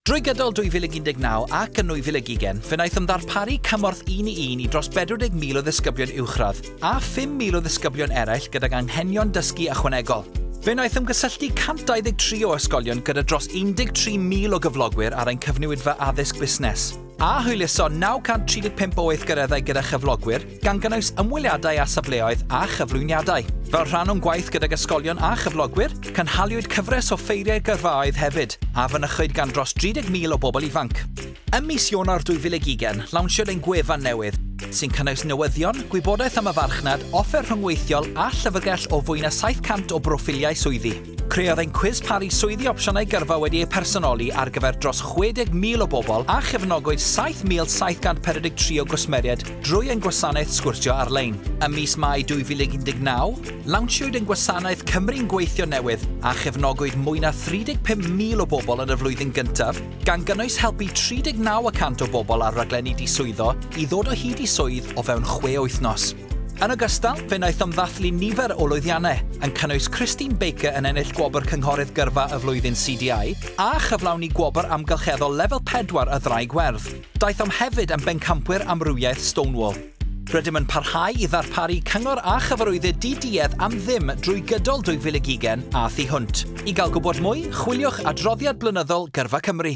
Drwy gydol 2019 ac yn 2020, fe wnaethom ddarparu cymorth un i un i dros 40,000 o ddisgyblion uwchradd a 5,000 o ddisgyblion eraill gydag anghenion dysgu ychwanegol. Fe wnaethom gysylltu 123 o ysgolion gyda dros 13,000 o gyflogwyr ar ein cyfnewidfa addysg busnes, a hwyluso 935 o weithgareddau gyda chyflogwyr, gan gynnwys ymweliadau â safleoedd a chyflwyniadau. Fel rhan o'n gwaith gydag ysgolion a chyflogwyr, cynhaliwyd cyfres o ffeiriau gyrfaoedd hefyd, a fynychwyd gan dros 30,000 o bobl ifanc. Ym mis Ionawr 2020, lawnsiwyd ein gwefan newydd, sy'n cynnwys newyddion, gwybodaeth am y farchnad, offer rhyngweithiol a llyfrgell o fwy na 700 o broffiliau swyddi. Creodd ein cwis paru swyddi opsiynau gyrfa wedi eu personoli ar gyfer dros 60,000 o bobl a chefnogwyd 7,743 o gwsmeriaid drwy ein gwasanaeth sgwrsio ar-lein. Ym mis Mai 2019, lawnsiwyd ein gwasanaeth Cymru'n Gweithio newydd a chefnogwyd mwy na 35,000 o bobl yn y flwyddyn gyntaf, gan gynnwys helpu 39 y cant o bobl ar raglenni diswyddo i ddod o hyd i swydd o fewn 6 wythnos. Yn ogystal, fe wnaethom ddathlu nifer o lwyddiannau, yn cynnwys Christine Baker yn ennill gwobr Cynghorydd Gyrfa y Flwyddyn CDI a chyflawni gwobr amgylcheddol lefel 4 y Ddraig Werdd. Daethom hefyd yn bencampwyr amrywiaeth Stonewall. Rydym yn parhau i ddarparu cyngor a chyfarwyddyd diduedd am ddim drwy gydol 2020 a thu hwnt. I gael gwybod mwy, chwiliwch adroddiad blynyddol Gyrfa Cymru.